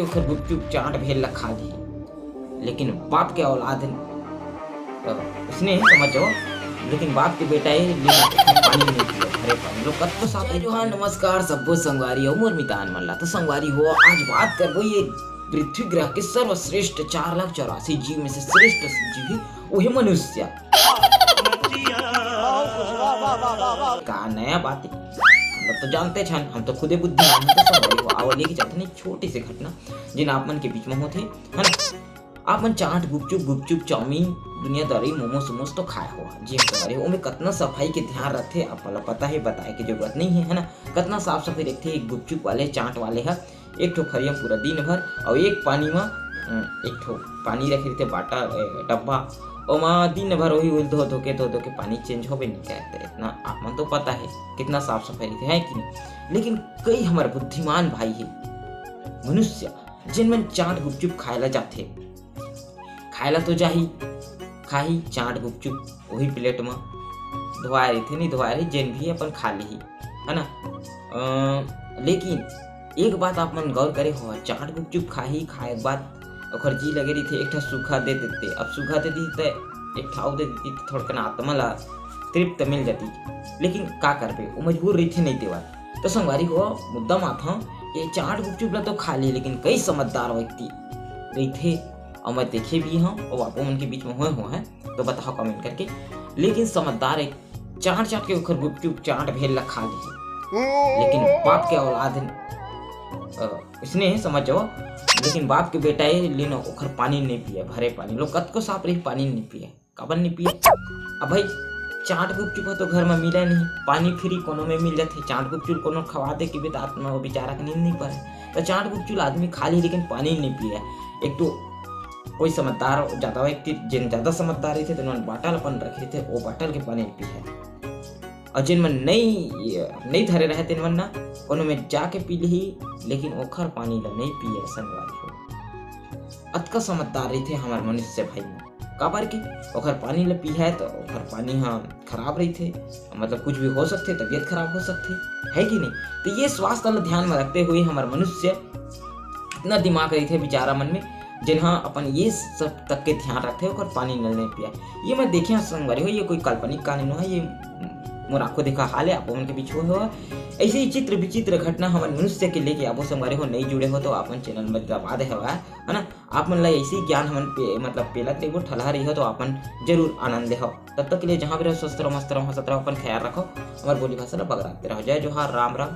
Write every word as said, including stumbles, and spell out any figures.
ओखर गुपचुप चाट भेल ला खा ली, लेकिन बाप के औलाद है, अ, उसने समझ जाओ, लेकिन बाप के बेटा है, लेकिन पानी नहीं पिया, भरे पानी। लोग कतको साथ, जय जोहार, नमस्कार सब्बो संगवारी अउ मोर मितान मन ला। तो संगवारी हो, आज बात करबो ये पृथ्वी ग्रह के सर्वश्रेष्ठ चार लाख चौरासी जीव में से श्रेष्ठ जीव है, वो है मनुष्य। का नया बात है, हम लोग तो जानते छन, हम तो खुदे बुद्धिमान हन। तो संगवारी हो, आवा लेके चलथन एक छोटी सी घटना, जेन आप मन के बीच में होथे, है ना? आप मन चाट, गुपचुप, गुपचुप, चाउमीन, दुनियादारी, मोमोज, सोमोज तो खाए हो, जी हम संगवारी हो, ओमे कतना सफाई के ध्यान रखथे, आप मन ला पता है, बताए के जरूरत नहीं है, है ना? कतना साफ सफाई रखथे एक गुपचुप वाले, चाट वाले ह। एक ठो फरिया पूरा दिन भर, अउ एक पानी म, अ, एक ठो पानी रखे रहिथे, बाटा, ए, डब्बा, ओमा दिन भर वही उल धो धो के, धो धो के पानी change होबे नहीं करते। इतना आप मन तो पता है कितना साफ सफाई रहिथे, है कि नहीं? लेकिन कई हमर बुद्धिमान भाई है, मनुष्य, जेन मन चाट गुपचुप खाए ला जाथे, खाए ला तो जाही, खाही चाट गुपचुप वही प्लेट म, धोवाए रहिथे, नहीं धोवाए रही, जेन भी अपन खा लिही, है ना? अ, लेकिन एक बात आप मन गौर करे हो, चाट गुपचुप खाही, खाए के बाद ओकर जी लगे रहिथे, एक ठा सूखा दे देते। अब सूखा दे दी त एक ठा अउ दे देती त थोड़कन आत्मा ला तृप्त मिल जाती, लेकिन का करबे, वो मजबूर रहिथे, नहीं देवत। तो संगवारी हो, मुद्दा माथा, ये चाट गुपचुप ला तो खा ली, लेकिन कई समझदार व्यक्ति रहिथे, अउ मैं देखे भी हूँ, और आपो मन के बीच में होए हो है, तो बताओ comment करके। लेकिन समझदार एक चाट चाट के ओखर गुपचुप चाट भेल ला खा ली, लेकिन बाप के औलाद है, अ, उसने समझ जाओ, लेकिन बाप के बेटा है, लेकिन ओखर पानी नहीं पिए, भरे पानी। लोग कतको साफ रही, पानी नहीं पिए, काबर नहीं पिए? अब भाई, चाट गुपचुप ह तो घर में मिला नहीं, पानी free कोनो में मिल जाथे, चाट गुपचुप कोनो खवा दे के भी तो आत्मा वो बेचारा के नींद नहीं पड़े। तो चाट गुपचुप आदमी खा ली, लेकिन पानी नहीं पिए। एक तो कोई समझदार ज्यादा व्यक्ति, जेन ज्यादा समझदार रहिथे, तेन मन बाटल अपन रखे रहिथे, वो बाटल के पानी पिए। और जेन मन नहीं, नहीं धरे रहे, तेन मन ना कोनो में जाके पी लिही, लेकिन ओखर पानी ला नहीं पिए, संगवारी हो। अतका समझदार रहिथे हमर मनुष्य भाई मन। काबर कि ओखर पानी ला पिए तो ओखर पानी ह खराब रहिथे, मतलब कुछ भी हो सकथे, तबीयत खराब हो सकथे, है कि नहीं? तो ये स्वास्थ्य ला ध्यान में रखते हुए हमर मनुष्य इतना दिमाग रहिथे बेचारा मन में, जेन ह अपन ये सब तक के ध्यान रखथे, ओकर पानी नल नहीं पिया। ये मैं देखे हंव संगवारी हो, ये कोई काल्पनिक कहानी नो है, ये मोर आंखों देखा हाल है, आप मन के बीच हुए हो। ऐसे ही चित्र विचित्र घटना हमन मनुष्य के लेके आबो संगवारी हो, नहीं जुड़े हो तो अपन channel में दबा दे हवा, है ना? आप मन ला ऐसे ही ज्ञान हमन पे, मतलब पेलत रहिबो, ठलहा रही हो तो अपन जरूर आनंद ले हो। तब तक के लिए जहाँ भी रहो, स्वस्थ रहो, मस्त रहो, हंसत रहो, अपन ख्याल रखो, हमारे बोली भाषा ला बगराते रहो। जय जोहार, राम राम।